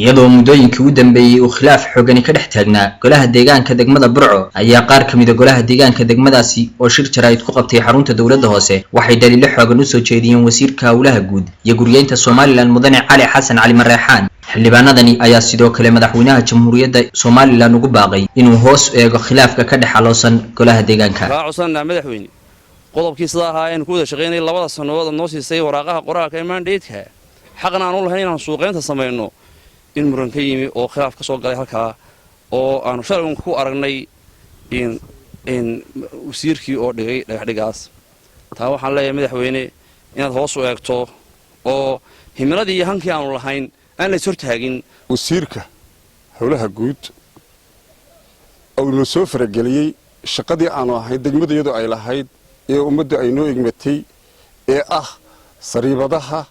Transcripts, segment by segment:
Iyadoo muddooyinkii u dambeeyey uu khilaaf xoogani ka dhex taagnaa golaha deegaanka degmada Burco, ayaa qaar ka mida golaha deegaanka degmadaasi oo shir jaraa'id ku qabtay xarunta dowladda hoose waxay dhaliilo xoogan usoo jeediyeen wasiirka howlaha guud iyo guryeynta Somaliland, Mudane Cali Xasan Cali Mareexaan. Xildhibaanadani ayaa sidoo kale madaxweynaha Jamhuuriyadda Somaliland ugu baaqay inuu hoos eego khilaafka ka dhex aloosan golaha deegaanka. Kaa codsanaa, madaxweyne, qodobkii sidaa ahaa aynu ku wada shaqaynay 2da sannadood aad noo siisay waraaqaha qoraalka ee mandate-ka, xaqna aan u lahayn inaan suuqaynta samayno, in muran ka yimi oo khilaaf ka soo galay halkaa, oo aanu shalay ku aragnay in wasiirkii oo dhigay dhagaxdhigaas. Taa waxaan leeyahay, madaxweyne, inaad hoos u eegto oo himiladii iyo hankii aanu lahayn aan lays hortaagin. Wasiirka howlaha guud oo noo soo farageliyey shaqadii aanu ahayd degmada iyadu ay lahayd ee ummaddu ay noo egmatay, ee ah sariibadaha,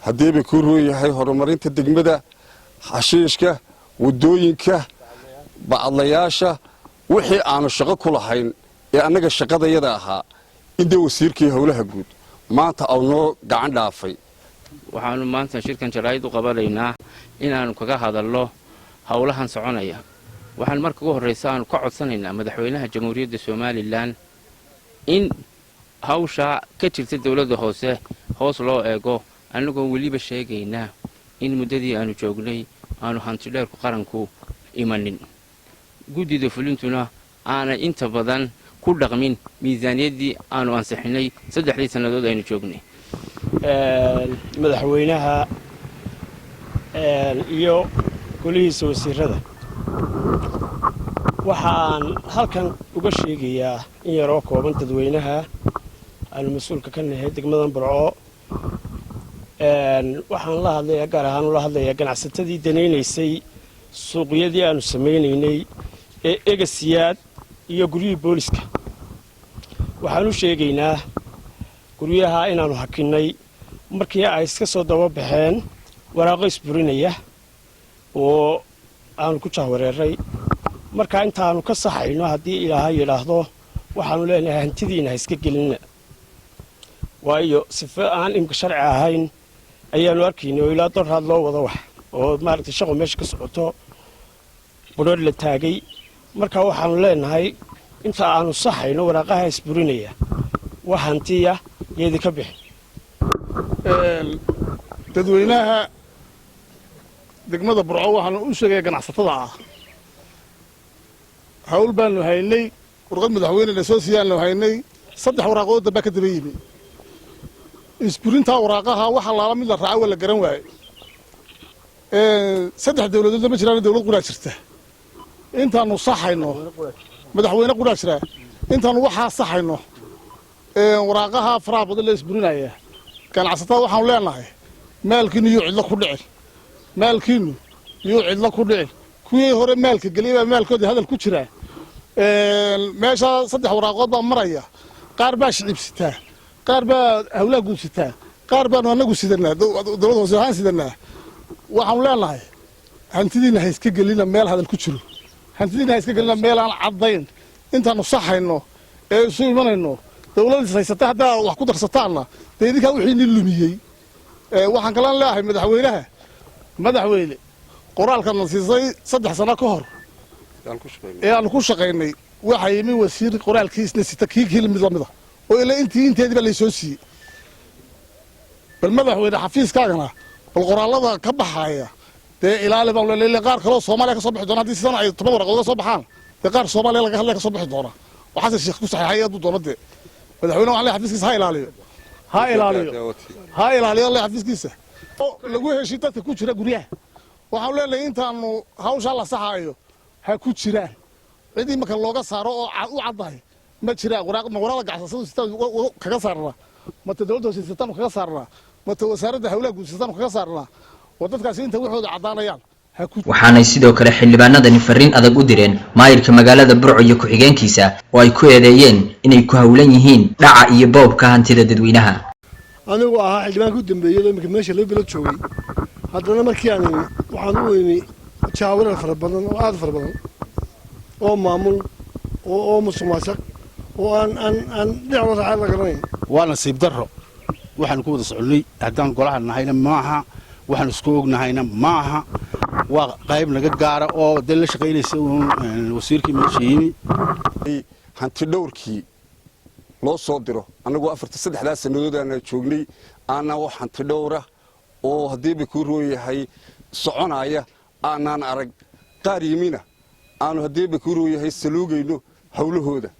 haddiiba kuu roon yahay, horumarinta degmada, xashiishka, waddooyinka, bacadlayaasha, wixii aanu shaqo ku lahayn ee annaga shaqadayada ahaa, in dee wasiirkii howlaha guud maanta au noo gacan dhaafay. Waxaannu maanta shirkan jaraa'id u qabanaynaa inaannu kaga hadallo howlahan soconaya. Waxaan marka ugu horraysa aanu ka codsanaynaa madaxweynaha Jamhuuriyadda Somaliland in hawshaa ka jirta dowladda hoose hoos loo eego, annagoo weliba sheegaynaa in muddadii aanu joognay aanu hantidheerku qaranku imanin, guddida fulintuna aanay inta badan ku dhaqmin miisaaniyaddii aanu ansixinnay 3dii sannadood aynu joognay. Madaxweynaha iyo golihiisa wasiirada waxaan halkan uga sheegayaa in yaroo kooban. Dadweynaha aanu mas-uulka ka nahay degmadan Burco waxaan la hadlayaa, gaar ahaan ula hadlayaa ganacsatadii danaynaysay suuqyadii aanu samaynaynay ee Egasiyaad iyo guryihii booliska. Waxaan u sheegaynaa guryaha inaannu hakinnay markii ay iska soo daba baxeen waraaqo isburinaya oo aanu ku jahwareeray. Marka intaannu ka saxayno, haddii Ilaahay yidhaahdo, waxaannu leenahay hantidiina ha iska gelinna, waayo sifo aan imka sharci ahayn ayaannu arkaynay oo ilaa doraad loo wado wax oo maaragtay shaqo meesha ka socoto, budhadh la taagay. Marka waxaannu leenahay inta aanu saxayno waraaqaha isburinaya, wax hantiya yeedi ka bixin. Dadweynaha degmada Burco waxaanu u sheegaya ganacsatada ah, hawl baanu haynay, warqad madaxweyne na soo siiyaannu haynay. Saddex waraaqood dambaa ka daba yimi. Isburintaa waraaqaha waxa laala mid la raaca waa la garan waaye. Saddex dawladoodna ma jiraan, dawlad quraa jirta. Intaanu saxayno, madaxweyne quraa jira. Intaanu waxaa saxayno waraaqaha faraha badan la isburinaya, ganacsatada waxaanu leenahay maalkiinu yuu cidlo ku dhicin, maalkiinu yuu cidlo ku dhicin. Kuwii hore maalka geliyay baa maalkoodii hadal ku jiraa. Meeshaa saddex waraaqood baa maraya. Qaar baa shicibsitaa, qaar baa hawlaha guudsitaa, qaar baanu annagu sidanaa, dowlad hoose ahaan sidanaa. Waxaanu leenahay hantidiina ha iska gelina meel hadal ku jiro, hantidiina ha iska gelina meel aan caddayn. Intaanu saxayno ee isu imanayno dawladdiis haysata, haddaa wax ku darsataanna dee idinkaa wixii lumiyey. Waxaan kalan leeyahay madaxweynaha: madaxweyne, qoraalkana siisay 3 sano ka hor ee aanu ku shaqaynay, waxaa yimi wasiir qoraalkiisna sita, kii mid lamida oo ilaa intii inteedii baa laysoo siiyey. Bal madaxweyne, xafiiskaagana bal qoraallada ka baxaaya dee ilaali baan leeyahay. Qaar kaloo Soomaaliya ka soo bixi doona haddii sidan ay 10 waraqood ka soo baxaan, dee qaar Soomaaliya laga hadlaya ka soo bixi doona oo Xasan Sheekh ku saxeexay hadduu doono. Dee madaxweyne waxaan leeyahay xafiiskiisa ha ilaaliyo, ha ilaaliyo, ha ilaaliyo le xafiiskiisa lagu heshiy. Dadka ku jira guryaha waxaan leenahay intaanu hawshaa la saxaayo ha ku jiraan. Cid imika looga saaro oo u caddahay ma jiraan. Ma waraaqda gacsasadu sitaan kaga saarnaa? Mata dowladda hoose sitaanu kaga saarnaa? Mata wasaaradda hawlaha guud sitaanu kaga saarnaa? Oo dadkaasi inta waxooda caddaanayaan. Waxaanay sidoo kale xildhibaanadani farriin adag u direen maayirka magaalada Burco iyo ku-xigeenkiisa, oo ay ku eedeeyeen inay ku howlan yihiin dhaca iyo boobka hantida dadweynaha. Anigu ahaa xildhibaanka u dambeeyay oo iminka meesha 2 bilood joogay, haddana markii aan imi waxaan u imi jaawarar fara badan oo aada u fara badan oo maamul oo musuq maasuq oo aan dhinac loo raacay la garanayn. Waa nasiib darro. Waxaanu ku wada soconnay haddaan golaha nahayna maaha, waxaanu isku ognahayna maaha. Waa qayb naga gaara oo dee la shaqaynaysa uun wasiirkii meesha yimi. Hanti dhowrkii loo soo diro, annagu afarta saddexdaa sannadood aana joognay, aanaa wax hanti dhowra oo haddiiba kuu rooyahay soconaya aanaan arag. Qaar yimina aanu haddiiba kuu rooyahay saluugayno howlahooda.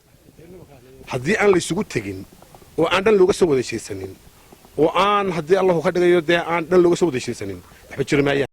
Haddii aan laysugu tegin oo aan dhan looga soo wada jeesanin oo aan haddii Allahu ka dhigayo dee aan dhan looga soo wada jeesanin, waxba jiri maayaan.